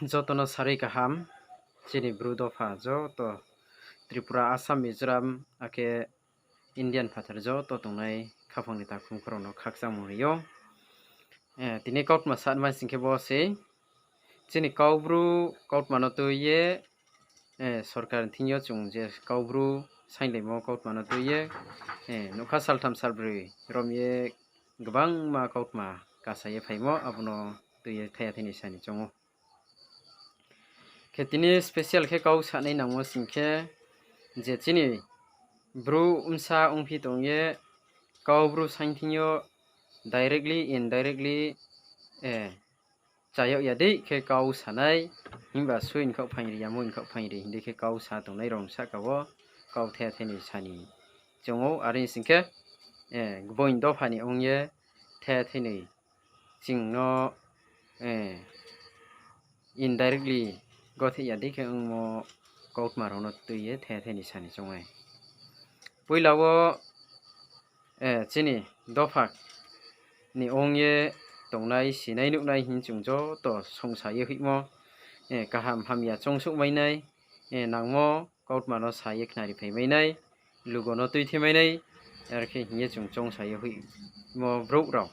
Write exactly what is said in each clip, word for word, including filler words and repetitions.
Joto no sarui kaham, chini Bru dopha joto, Tripura, Assam, Mizoram, akhe Indian phathar joto tongnai khaphang ni takhu mkhu rao no khakchangmung ri ou. Tini kautma sanma sing khe bo se, chini Kaubru kautma no tui ye, sorkar ni thing yo chung je Kaubru sainglaimo kautma no tui ye, nougkha saltham salbroi rom ye gbangma kautma kasa ye phaimo, abo no tui ye thaya thai ni sa ni choung ou. Khe tini special khe kau sanai nangmo sing khe, je chini Bru bsa ongphi tong ye, Kaubru saing thing yo directly, indirectly, cha yag ya dei khe kau sanai, himba sui ni khaoh phaing ri, yamo ni khaoh phaing ri, hing dei khe kau sa tongnai rao sahka wo kau thaya thai ni sa ni choung ou, are sing khe, gboing dopha ni ong ye thaya thai ni ching no, indirectly gotheh ya dei khe ongmo kautma rao no tui ye thaya thai ni sa ni choung ou. Poila wo, chini dopha ni ong ye tongnai, sinai nuhnai hing chung joto songsa ye hoihmo, kaham hamya choungsouh mai nai, nangmo kautma no sa ye khnari phai mai nai, lugo no tuithe mai nai, are khe hing ye chung choungsa ye hoihmo brouh rao.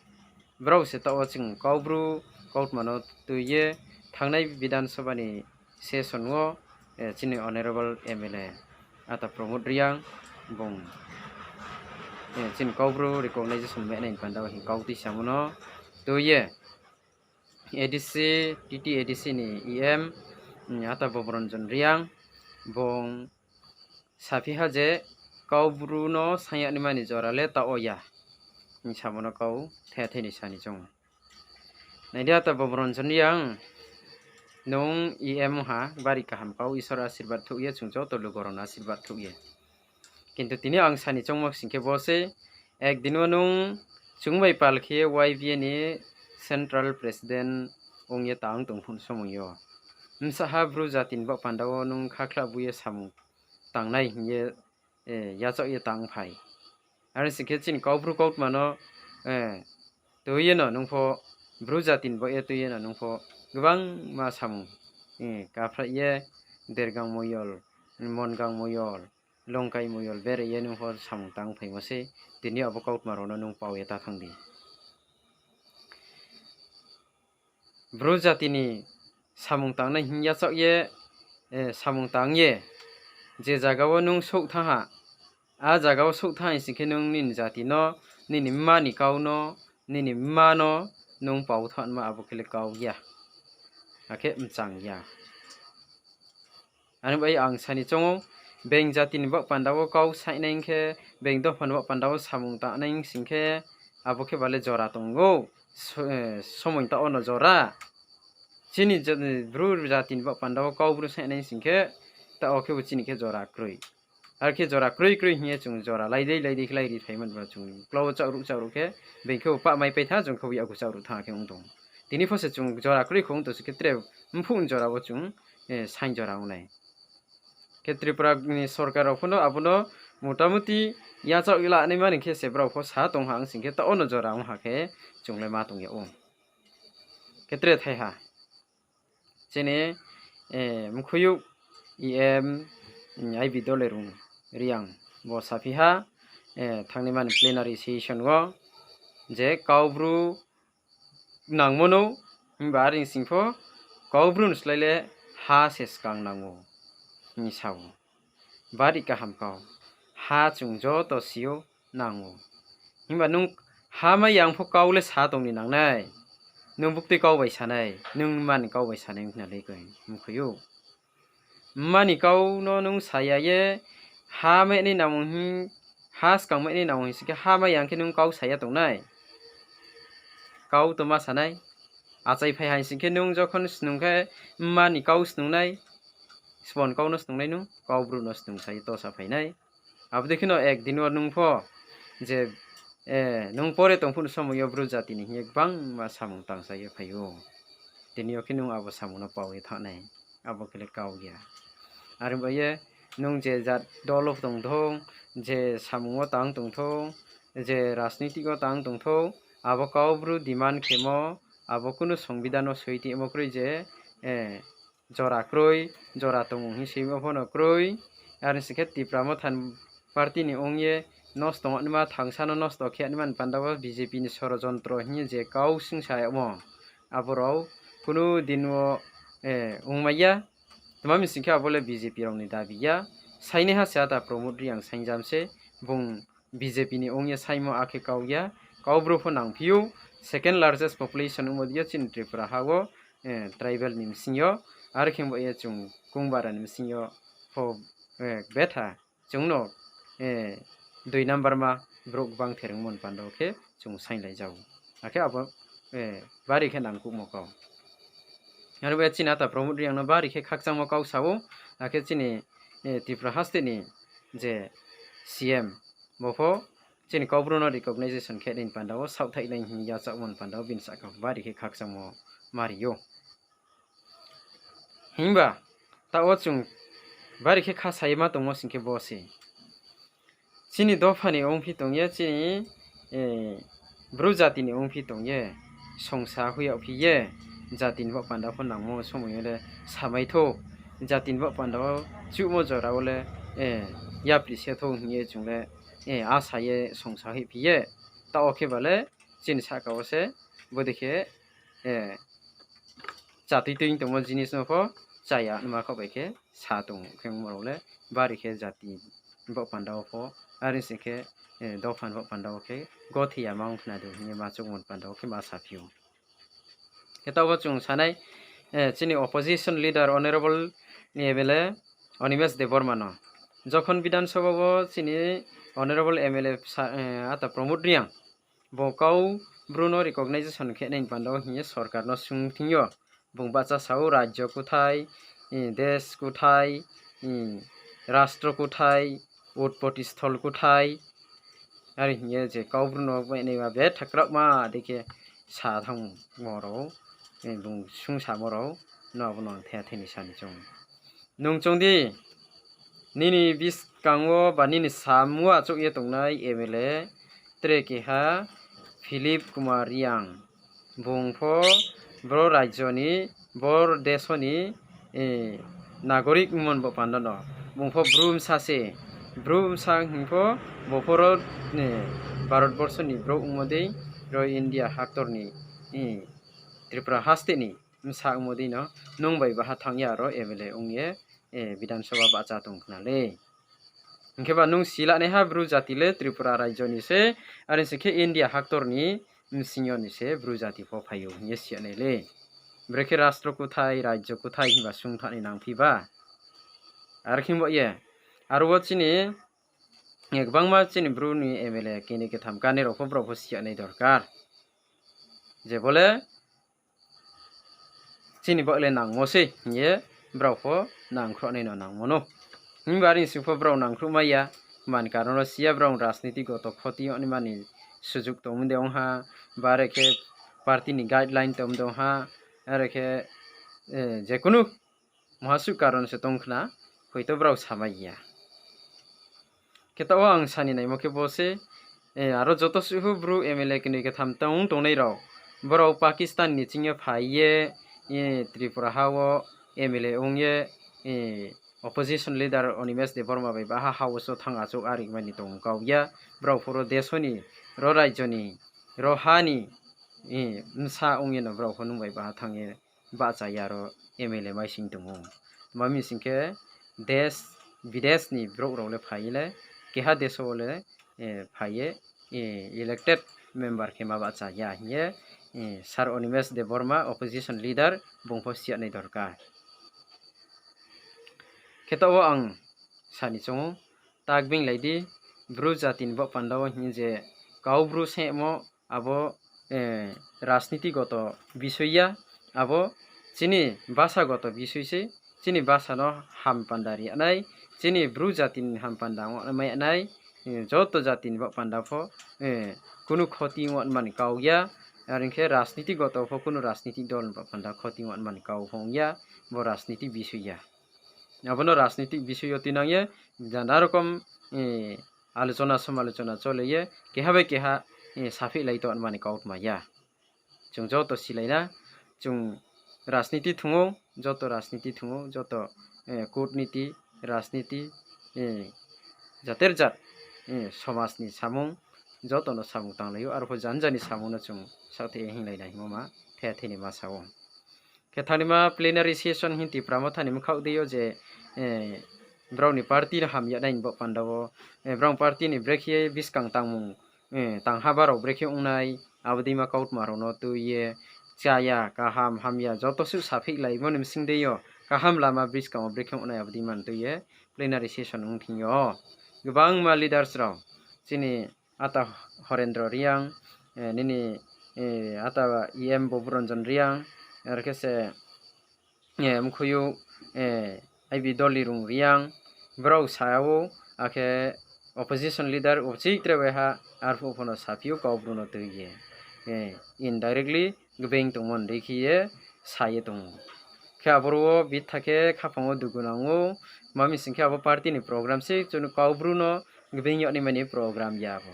Brao se taoh wo chung Kaubru kautma no tui ye thanngnai Bidhan Sabha ni session wo, chini Honourable M L A ata Pramod Reang bung, chini Kaubru recognization mehnai ni panda wo hing kau tuisamo no tui ye A D C, T T A D C ni E M, ata Bomoranjan Reang, bung saphi ha je Kaubru no saing yag naima ni jora le taoh wo ya, hing samo no kau thaya thai ni sa ni choung ou. Nai di ata Bomoranjan Reang, nung E M ha bari kaham kau, Isor asirbad thouh ye, chung joto lugo rao no asirbad thouh ye. Kintu tini ang sa ni choungmo sing khe bo se, ekdin wo nung chung bai pal khe Y B A ni central president ong ye tang tong phuh somoi yo, bsa ha Bru jati ni baoh panda wo nung khakhla bu ye samung tangnai hing ye, yachaoh ye tang phai. Are sing khe chini Kaubru kautma no tui ye no nung pho, Bru jati ni baoh ye tui ye no nung pho, gbangma samung, kaphraih ye, Dergang moyol, Mongang moyol, Longkai moyol bere ye nung pho samung tang phaimo se, tini abo kautma rao no nung pao ye ta thanng di. Bru jati ni samung tangnai hing yachaoh ye, samung tang ye, je zaga wo nung souh thanng ha, a zaga wo souh thanng sing khe nung nini jati no, nini mma ni kau no, nini mma no nung pao thanngma abo khe le kau ya, akhe mchang ya. Ani bai ang sa ni choung ou, being jati ni baoh panda wo kau sainai hing khe, being dopha ni baoh panda wo samung tangnai hing sing khe, abo khe ba le jora tong ou, somoi taoh wo no jora. Chini Bru jati ni baoh panda wo Kaubru sainai hing sing khe, taoh wo khe bo chini khe jora kroi. Are khe jora kroi kroi hing ye chung jora lai dei lai dei khe lai ri phaimo ba chung klau wo chaohruh chaohruh khe, being khe bo pah mai pai tha, chung khe bo yakgu chaohruh thanng khe ong tong. Tini pho se chung jora kroi khe ong tong si khe tre mphuh ni jora wo chung saing jora ong nai. Khe Tripura ni sorkar rao pho no abo no motamuti yachaoh la naima ni khe se brao pho sa tong ha ang sing khe, taoh wo no jora ong ha khe chung le ma tong yag ou. Khe tre thai ha. Chini mkhuiyouh E M, I B Dolerung Reang bo saphi ha, thanngnaima ni plenary session wo je Kaubru nangmo no, himba are sing pho Kaubru ni slái le ha se skang nang ou hing sa ou. Bari kaham kau. Ha chung joto si ou, nang ou. Himba nung ha mai yang pho kau le sa tong ni nang nai. Nung buktui kau bai sa nai, nung mma ni kau bai sa nai ong khna le koi, mkhui ou. Mma ni kau no nung sa ya ye, ha mai nai nang hing, ha skang mai nai nang hing sing khe ha mai yang khe nung kau sa ya tong nai. Kau to ma sa nai. Achai phai hai sing khe nung jokhon snung khe mma ni kau snung nai. Sbon kau no snung nai nung, Kaubru no snung sa ye to sa phai nai. Abo dei khe no ek din wo nung pho je, nung pore tong phuh ni somoi yo Bru jati ni hing ye gbangma samung tang sa ye phai ou. Tini yo khe nung abo samung no pao ye thanng nai, abo khe le kau ya. Are bai ye nung je jat dol wo tong thou, je samung wo tang tong thou, je rajnitik wo tang tong thou, abo Kaubru demand khemo, abo kunu songbidhan wo soi tongmo kroi je, jora kroi, jora tong hing simo pho no kroi. Are sing khe Tipra Motha ni party ni ong ye nosto ongnaima, thangsa no nosto khe naima ni panda wo B J P ni sorojontro hing ye je kau singsa yagmo, abo rao kunu din wo ongmai ya. Tma mi sing khe abo le B J P rao ni dabi ya. Sainaiha se ata Pramod Reang saingjam se, bung B J P ni ong ye saingmo akhe kau ya. Kaubru pho nangphi ou, second largest population ongmo di yo chini Tripura ha wo, tribal ni bsing yo, are khe bo ye chung kongbara ni bsing yo pho betha chung no dui number ma brouh gbang ther ongmo ni panda wo khe chung sainglai ja ou. Akhe abo bari khe nangkuhmo kau. Are bo ye chini ata Pramod Reang no bari khe khakchangmo kau sa ou, akhe chini Tripura haste ni je C M, bo pho chini Kaubru no recognition khe nai ni panda wo saohthaih nai hing yachaohmo ni panda wo bini sahka bari khe khakchangmo mari ou. Himba taoh wo chung bari khe khasa ye ma tongmo sing khe bo se, chini dopha ni ongphi tong ye, chini Bru jati ni ongphi tong ye, songsa hoih yagphi ye, jati ni baoh panda pho nangmo somoi yo le samai thou, jati ni baoh panda wo chuhmo jora wo le yapri se thou hing ye chung le asa ye songsa hoihphi ye. Taoh wo khe ba le chini sahka wo se bodei khe chatui tui tongmo jinis no pho chaya nma khaoh bai khe sa tong khe ongmo rao le bari khe jati baoh panda wo pho, are sing khe dopha ni baoh panda wo khe gothi ya ma ong khna de hing ye ma chungmo ni panda wo khe ma saphi ou. Khe taoh wo chung sanai, chini opposition leader honourable M L A Animesh Debbarma no jokhon Bidhan Sabha wo chini honourable M L A ata Pramod Reang bo Kaubru no recognition khe nai ni panda wo hing ye sorkar no sung thing yo, bung bahcha sa ou, rajyo kuthai, des kuthai, rastro kuthai, utpoti sthol kuthai, are hing ye je Kaubru no mainai ba betha kraohma dei khe sa thanngmo rao, bung sungsamo rao no abo no ang thaiha thai ni sa ni choung. Nung choung di, nini buskang wo ba nini sam wo achouh ye tongnai M L A tre keha Philip Kumar Reang. Bung pho boro rajyo ni, boro deso ni nagorik ongmo ni baoh panda no. Bung pho Bru bsa se, Bru bsa hing pho bo pho ro Bharat borso ni brouh ongmo dei, ro India haktor ni, Tripura haste ni bsa ongmo dei no, nung bai baha thanng ya aro M L A ong ye Bidhan Sabha bahcha tong khna le. Hing khe ba nung silanaiha Bru jati le Tripura rajyo ni se, are sing khe India haktor ni bsing yo ni se Bru jati pho phai ou hing ye siyanai le. Brekhe rastro kuthai, rajyo kuthai himba sungthanai nangphi ba. Are khe bo ye, aro wo chini gbangma chini Bru ni M L A keni ketham kanai rao pho brao pho siyanai dorkar. Je bo le chini baoh le nangmo sei hing ye brao pho nangkhruhnai no nangmo nou. Himba are sing pho brao nangkhruhmai ya, mani karon wo si ya, brao rajniti goto khoti yagnaima ni sujuk tongmo de ong ha, ba are khe party ni guideline tongmo de ong ha, are khe jekunu muhasuh karon se tong khna, hoito brao samai ya. Khe taoh wo ang sa ni naimo khe bo se, aro joto suh pho Bru M L A knoi ketham tong tongnai rao, brao Pakistan ni ching yo phai ye Tripura ha wo M L A ong ye opposition leader Animesh Debbarma bai baha House wo thanng achouh arigmai ni tong kau ya. Brao pho ro deso ni, ro rajyo ni, ro ha ni bsa ong ye no brao pho nung bai baha thanng ye bahcha ya ro M L A maising tong ou. Tma mi sing khe des, bides ni brouh rao le phai ye le, keha deso wo le phai ye elected member khe ma bahcha ya hing ye Sir Animesh Debbarma, opposition leader, bung pho siyanai dorkar. Khe taoh wo ang sa ni choung ou, ta gbeing lai di, Bru jati ni baoh panda wo hing ye je Kaubru semo, abo rajniti goto bisoi ya, abo chini basa goto bisoi se, chini basa no ham panda ri ya nai, chini Bru jati ni ham panda ong mai ya nai, joto jati ni baoh panda pho kunu khoti ong man kau ya, are ong khe rajniti goto pho kunu rajniti dol ni baoh panda khoti ong man kau pho ong ya, bo rajniti bisoi ya. Abo no rajniti bisoi yo tuinang ye, nana rokom alochona somalochona chole ye, keha bai keha saphihlai tong man kautma ya. Chung joto silai na, chung rajniti thung ou, joto rajniti thung ou, joto kutniti, rajniti, jater jat, somaj ni samung, joto no samung tanglai ou, arphuh janja ni samung no chung saohthai ye hinglai nai hingmo ma, the thei ni ma sa ou. Khe thangnima plenary session hing Tipra Motha ni bkhaoh dei yo je, brao ni party no hamya nai ni baoh panda wo, brao party ni brekhe ye buskang tangmung, tangha ba rao brekhe ongnai, abo deima kautma rao no tui ye, chaya, kaham, hamya, joto suh saphihlaimo ni bsing dei yo, kaham lama buskang wo brekhe ongnai abo deima no tui ye, plenary session ong thing yo. Gbangma leaders rao, chini ata Horendro Reang, nini ata E M Boburanjan Reang, ar khe se mkhui ou, I B Dolirung Reang, brao sa ou, akhe opposition leader uchih tre waiha, arphuh pho no saphi ou Kaubru no tui ye. Indirectly gbeing tongmo ni dei khe ye sa ye tong ou. Khe aboro wo bitha khe khaphang wo dugu nang ou, ma mi sing khe abo party ni program se, chung Kaubru no gbeing yag naima ni program ya abo.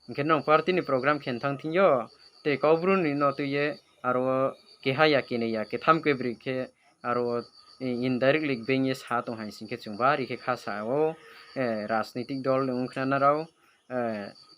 Hing khe nung party ni program khe thanng thing yo, tei Kaubru ni no tui ye, aro keha ya, keni ya, ketham kebri khe, aro indirectly gbeing ye sa tong hai sing khe chung bari khe kha sa ou, rajnitik dol ni ongkhnana rao,